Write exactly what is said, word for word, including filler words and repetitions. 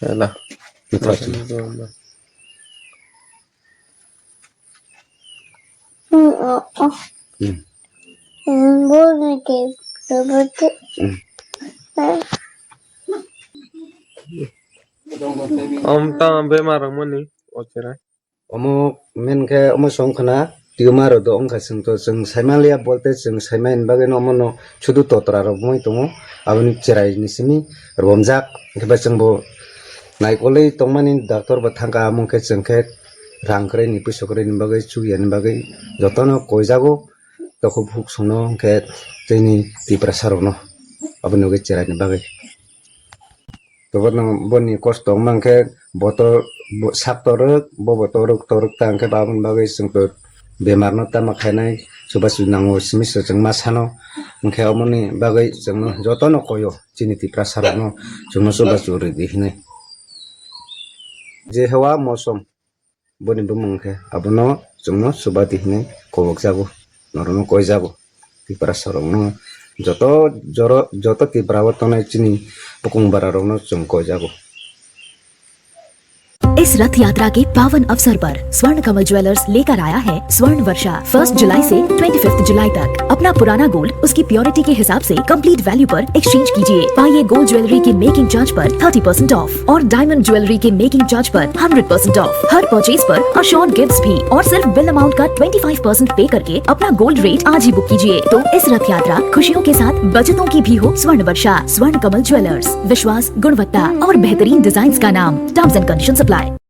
Ela. Ito sila. Hmm. Hmm. Om ta bemar mani ochera. Omo men khe omo song khna tumor rok do wngkha, chwng to chwng saimaliya bolte chwng saimani bagwi no omo no sudu totra rok wngwi tongo, aboni cherai ni simi romjak. Hwnkhe bai chwng bo naikolwi tongmani doctor bo thangkha, amo khe chwng khe rang kwrwi ni puisa kwrwi ni bagwi chukya ni bagwi jotono koijago, tokhuk bukhuk songno hwnkhe tini Tiprasa rokno aboni bagwi cherai ni bagwi. Tobotno boni kosto wngma hwnkhe boto bo-, sak torok, bo bo torok, torok ta hwnkhe baboni bagwi chwng to bemarno tama khainai, chubachu nango simi se chwng ma sano. Hwnkhe omoni bagwi chwngno jotono koyo chini Tiprasa rokno chwngno chubachu rwdi hinwi. Je hawa mosom. Boni bumung khe abono chwngno chubadi hinwi kobokjago, norokno koijago. Tiprasa rokno joto joro, joto Tripura o tongnai chini bukung bara rokno chwng koijago. इस रथ यात्रा के पावन अवसर पर स्वर्ण कमल ज्वेलर्स लेकर आया है स्वर्ण वर्षा। फर्स्ट जुलाई से ट्वेंटी फिफ्थ जुलाई तक अपना पुराना गोल्ड उसकी प्योरिटी के हिसाब से कंप्लीट वैल्यू पर एक्सचेंज कीजिए। पाइए गोल्ड ज्वेलरी के मेकिंग चार्ज पर थर्टी परसेंट ऑफ और डायमंड ज्वेलरी के मेकिंग चार्ज पर हंड्रेड परसेंट ऑफ। हर परचेज पर अश्योर्ड गिफ्ट्स भी और सिर्फ बिल अमाउंट का ट्वेंटी फ़ाइव परसेंट पे करके अपना गोल्ड रेट आज ही बुक कीजिए। तो इस रथ यात्रा खुशियों के साथ बचतों की भी हो। स्वर्ण वर्षा, स्वर्ण कमल ज्वेलर्स, विश्वास, गुणवत्ता और बेहतरीन डिजाइन्स का नाम। Terms and condition apply.